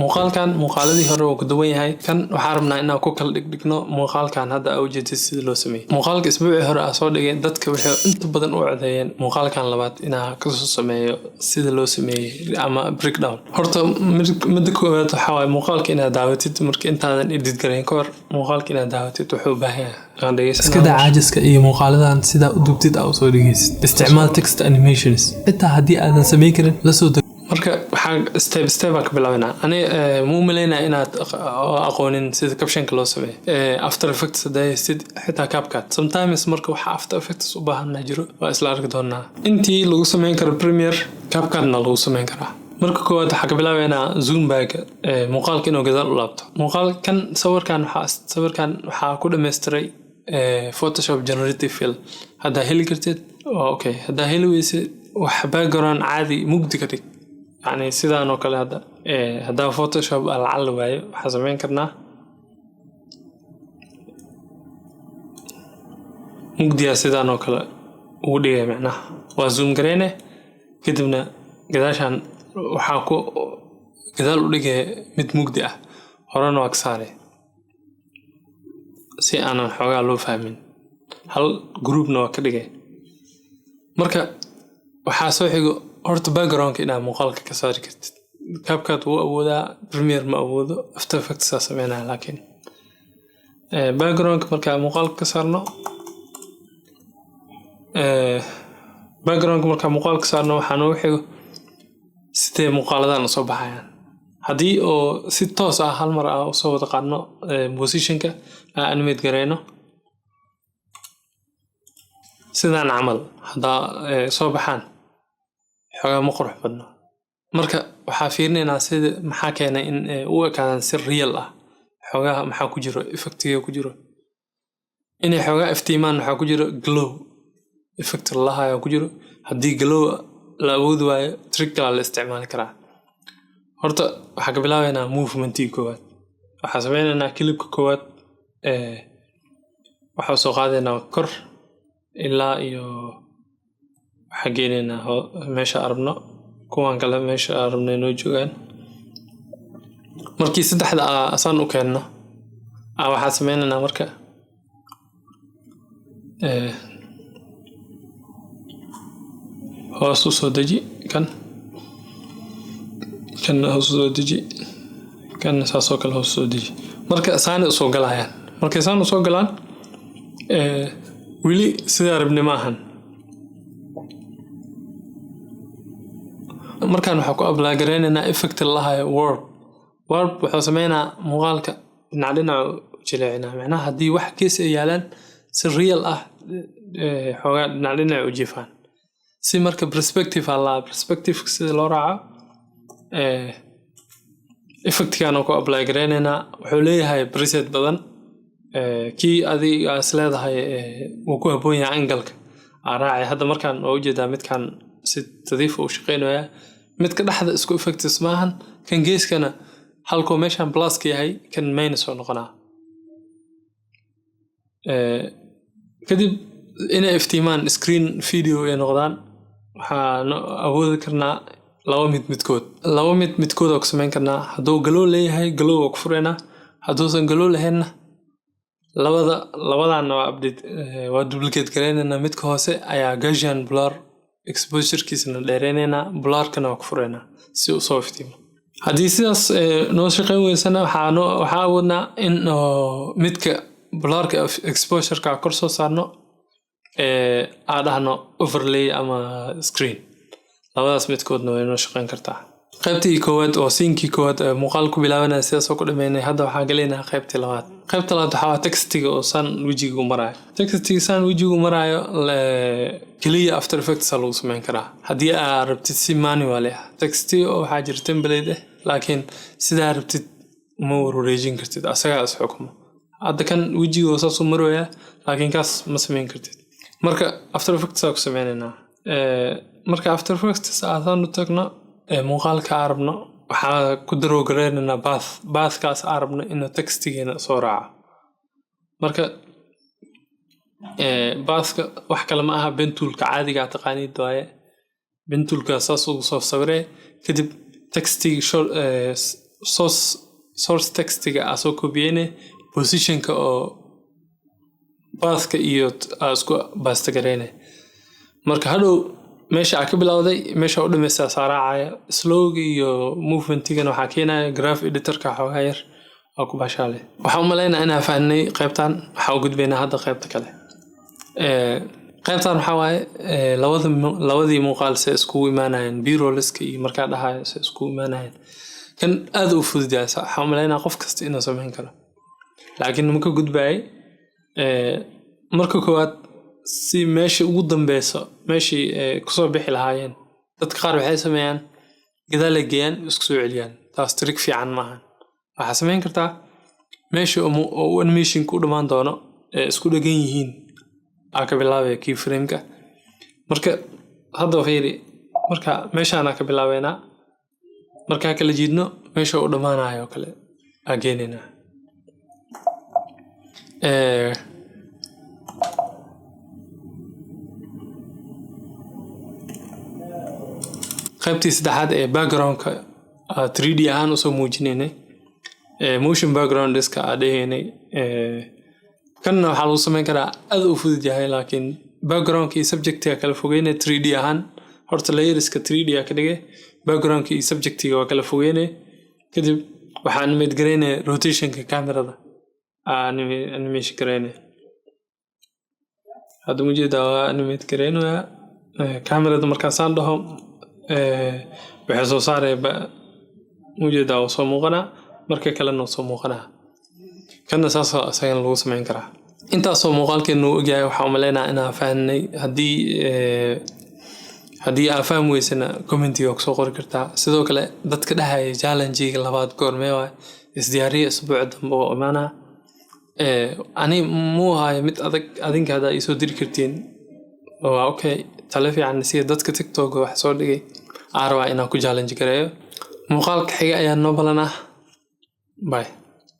Muuqaalkan muuqaaladii hore wuu ka duwan yahay. Kan waxaa rabnaa inaan ku kala dhigdhigno muuqaalkan hadda aa ujeedid sida loo sameeyey. Muuqaalka isbuucii hore aa soo dhigay, dadka waxay inta badan u codeeyeen muuqaalkan labaad inaa kasoo sameeyo sida loo sameeyey ama breakdown. Horta midda koowaad waxaa waaye muuqaalka inaad daawatid. Marka intaadan edit garayn ka hor, muuqaalka inaad daawatid wuxuu u baahan yahay. Iska daa caajiska iyo muuqaaladan sidaa u dubtid aa usoo dhigaysid. Isticmaal text animations, xitaa haddii aadan samayn karin lasoo deg. Marka waxaan step step aan ka bilaabanaa. Ani ma u malaynaya inaad aqoonin sida captionka loo sameeyo. After Effects haddaa haysid, xitaa CapCut sometimes. Marka waxa After Effects u baahanna jiro, waa isla arki doonaa. Intii lagu sameyn karo Premiere, CapCutna lagu sameyn karaa. Marka koowaad waxaa ka bilaabaynaa zoom back, muuqaalka inuu gadaal u laabto. Muuqaalkan sawirkan waxaa ku dhammaystiray Photoshop Generative Fill. Haddaa heli kartid waa okay, haddaa heli weysid, wax background caadi mugdi ka dhig, yacni sidaan oo kale. Hadda haddaa Photoshop lacala waayo, waxaa sameyn karnaa mugdiyaa sidaan oo kale ugu dhigay. Macnaha waa zoom gareyne, kadibna gadaashaan waxaa ku gadaal u dhigay mid mugdi ah, horena waa ka saare si aanan xoogaa loo fahmin. Hal groupna waa ka dhigay. Marka waxaa soo xigo horta backgroundka inaad muuqaalka ka saari kartid. CapCut wuu awoodaa, Premiere ma awoodo, After Effects aa sameynaya. Laakiin backgroundka markaa muuqaalka ka saarno, backgroundka markaa muuqaalka ka saarno, waxaa noogu xigo sidee muuqaaladan usoo baxayaan. Haddii oo si toos ah hal mar ah usoo wada qaadno positionka aan animate gareyno sidaan camal, haddaa soo baxaan xoogaa ma qurux badno. Marka waxaa fiirinaynaa sida maxaa keenay in u ekaadaan si real ah. Xoogaha maxaa ku jiro, effectiga ku jiro inay xoogaa iftiimaan, waxaa ku jiro glow effect lalahayo ku jiro. Haddii glow la awoodi waayo, trick kalaa la isticmaali karaa. Horta waxaa ka bilaabaynaa movementii koowaad. Waxaa sameynaynaa clipka koowaad, waxaa soo qaadaynaa kor ilaa iyo waxaa geynaynaa meesha aan rabno. Kuwan kale meesha aan rabno inoo joogaan. Markii saddexda asaan u keenno, waxaa sameynaynaa marka hoos u soo deji kan, kanna hoos u soo deji, kanna saasoo kale hoos u soo deji. Marka saanay usoo galayaan. Markay saan usoo galaan, weli sidaa rabni ma ahan. Markaan waxaa ku apply gareynaynaa effect lalahayo warp. Warp wuxuu sameynaa muuqaalka dhinac dhinac u jileecinaa. Macnaha haddii wax gees ay yaalaan, si real ah xoogaa dhinac dhinac u jiifaan. Si marka perspective aa laa perspective sida loo raaco, effectkan ku apply gareynaynaa. Wuxuu leeyahay preset badan. Kii adiga is leedahay wuu ku habboon yahay angle-ka aa raacay. Hadda markaan waa ujeedaa midkan si nadiif u shaqeynayaa. Midka dhexda isku effects maahan, kan geeskana halkuu meeshan plus ka yahay, kan minus oo noqonaa. Kadib inay iftiimaan, screen video ay noqdaan, waxaan awoodi karnaa laba mid midkood. Laba mid midkood oo ku sameyn karnaa. Hadduu glow leeyahay, glow waa ku fureynaa. Hadduusan glow lahaynna, labada labadanna waa update, waa duplicate gareynaynaa. Midka hoose ayaa Gaussian blur exposurekiisana dheereynaynaa, blurkana waa ku fureynaa si uu soo iftiimo. Haddii sidaas noo shaqeyn weysana, waxaa awoodnaa in midka blurka exposureka kor soo saarno, aa dhahno overlay ama screen. Labadaas midkoodna way noo shaqeyn kartaa. Qaybtii koowaad oo scenekii koowaad ee muuqaal ku bilaabanaya sidaas oo ku dhameynay. Hadda waxaa gelaynaa qaybtii labaad. Qaybta labaad waxaa waa textiga oo saan wejiga u maraayo. Textiga saan wejiga u maraayo keliya After Effects aa lagu sameyn karaa. Haddii aa rabtid si manual ah, textiga oo waxaa jira template ah, laakiin sidaa rabtid uma warwareejin kartid, asagaa is xukumo. Hadda kan wejiga oo saas u marooyaa, laakiin kaas ma sameyn kartid. Marka After Effects aa ku sameynaynaa. Marka After Effects aasaan u tagno, muuqaalka aan rabno waxaa ku draw gareynaynaa path, pathkaas aan rabno inuu textigeena soo raaco. Marka pathka wax kale ma aha, pen toolka caadiga ah taqaaniid waaye. Pen toolka saas ugu soo sawiree, kadib textiga Source textiga aa soo kobiyeyne, positionka oo pathka iyo aa isku paste gareyne. Marka hadhow meesha aa ka bilowday meesha u dhameysaa saaraacaya. Slowga iyo movementigana waxaa keenaya graph editorka, xoogaa yar aa ku bashaale. Waxaan u malaynaa inaa fahnay qaybtan. Waxaa u gudbaynaa hadda qaybta kale. Qaybtan waxaa waaye labadii muuqaal se iskugu imaanayeen, b-rolliska iyo markaa dhahayo se iskugu imaanayeen. Kan aad u fudud yahay, waxaan u malaynaa qof kasta inuu samayn karo, laakiin maka gudbayay. Marka koowaad, si meesha ugu dambeyso meeshii kusoo bixi lahaayeen, dadka qaar waxay sameeyaan gadaal ay geeyaan, isku soo celiyaan. Taas trick fiican maahan. Waxaa samayn kartaa meesha oo animationka u dhammaan doono ee isku dhegan yihiin aa ka bilaabaya key frameka. Marka hadda fiiri, marka meeshaanaa ka bilaabeynaa, markaa kala jiidno meesha u dhammaanayo oo kale aa geenaynaa. Qaybtii saddexaad ee backgroundka 3D ahaan usoo muujinaynay, motion background iska aa dhehaynay. Kanna waxaa lagu sameyn karaa, aad u fudud yahay, laakiin backgroundka iyo subjectiga kala fogeynay 3D ahaan. Horta layerska 3D aa ka dhigay, backgroundka iyo subjectiga waa kala fogeynay. Kadib waxaa animate garaynaya rotationka camerada aa animation garaynaya. Hadda mujeedaa, waa animate garaynaya camerada. Markaasaan dhaho, waxay soo saaraya, mujeedaa, waa soo muuqanaa, marka kalena waa soo muuqanaa. Kana saasoo isagana lagu sameyn karaa. Intaasoo muuqaalkeenu uu ogyahay, waxaa umaleynaa inaa fahnay. Haddii aa fahmi weysana, commentiga waa kusoo qori kartaa. Sidoo kale dadka dhahaya challenge-ga labaad goormee waay, isdiyaariya, isbuuca dambe oo imaanaa. Ani muu ahayo mid adag, adinka haddaa iisoo diri kartiin waa okay. Talo fiican siya dadka TikTok wax soo dhigay aan rabaa inaan ku challenge gareeyo. Muuqaalka xiga ayaa noo balan ah. Bye.